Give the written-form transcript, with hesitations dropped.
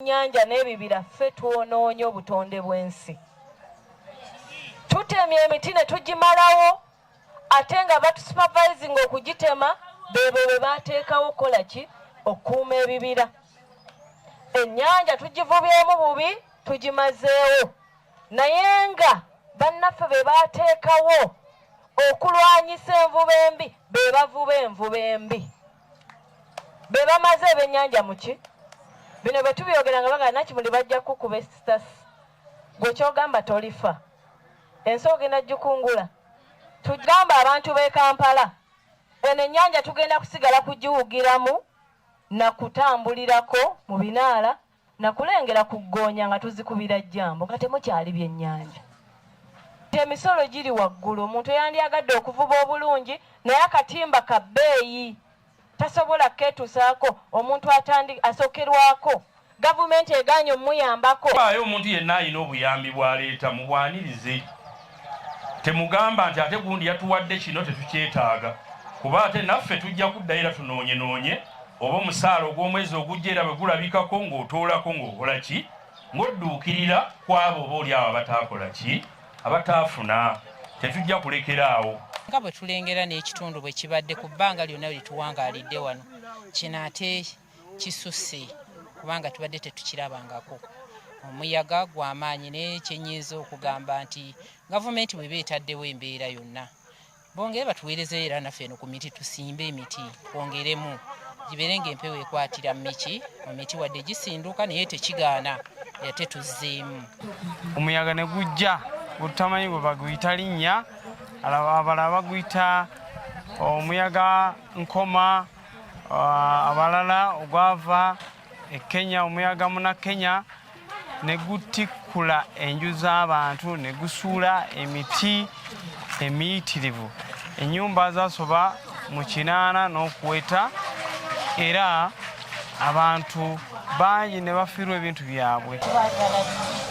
Nnyanja n'ebibira ffe twonoonye obutonde bw'ensi. Tutemye emiti ne tugimalawo ate nga batusupervising okugitema beebo be baateekawo okukola ki? Okukuuma ebibira. Ennyanja tugivubyemu bubi tugimazeewo naye nga bannaffe be baateekawo okulwanyisa envuba embi be bavuba envuba embi. Be bamaze ebyennyanja muki? Bino bwe tubyogera nga bagamba Nakimuli bajja kukuba esitasi. Gwe ky'ogamba tolifa. Ensi ogenda gikungula. Tugamba abantu b'e Kampala eno ennyanja tugenda kusigala kugiwugiramu na kutambulirako mu binaala na kulengera ku ggoonya nga tuzikubira jjambo nga temukyali byennyanja. Emisolo giri waggulu, omuntu eyandyagadde okuvuba obulungi naye akatimba ka bbeeyi tasobola kukeetuusaako, omuntu asookerwako gavumenti egaanye omuyambako. Aye omuntu yenna alina obuyambi bw'aleeta mubwanirize, temugamba nti ate gundi yatuwadde kino tetukyetaaga, kuba ate naffe tujja kuddayo era tunoonyenoonye oba omusaala ogw'omwezi ogujja era bwe gulabikako ng'otoolako ng'okola ki, ng'odduukirira ku abo oba oli awo abataakola ki, abataafuna. Tetujja kulekera awo. Nga bwe tulengera n'ekitundu bwe kibadde ku bbanga lyonna lye tuwangaalidde wano, kino ate kisusse kubanga tubadde tetukirabangako. Omuyaga gw'amaanyi, naye kye nnyinza okugamba nti gavumenti bw'eba etaddewo embeera yonna, bongere batuweerezeyo era naffe eno ku miti tusimbe emiti twongeremu gibeere ng'empewo ekwatira mu miki mu miti wadde gisinduka naye tekigaana ate tuzzeemu. Omuyaga ne gujja gwe tutamanyi gwe baguyita linnya, abalala baguyita omuyaga Nkoma, abalala ogwava e Kenya, omuyaga muna Kenya, ne gutikkula enju z'abantu ne gusuula emiti emiyitirivu. Ennyumba zasoba mu 80 n'okuweta era abantu bangi ne bafiirwa ebintu byabwe. Twagala.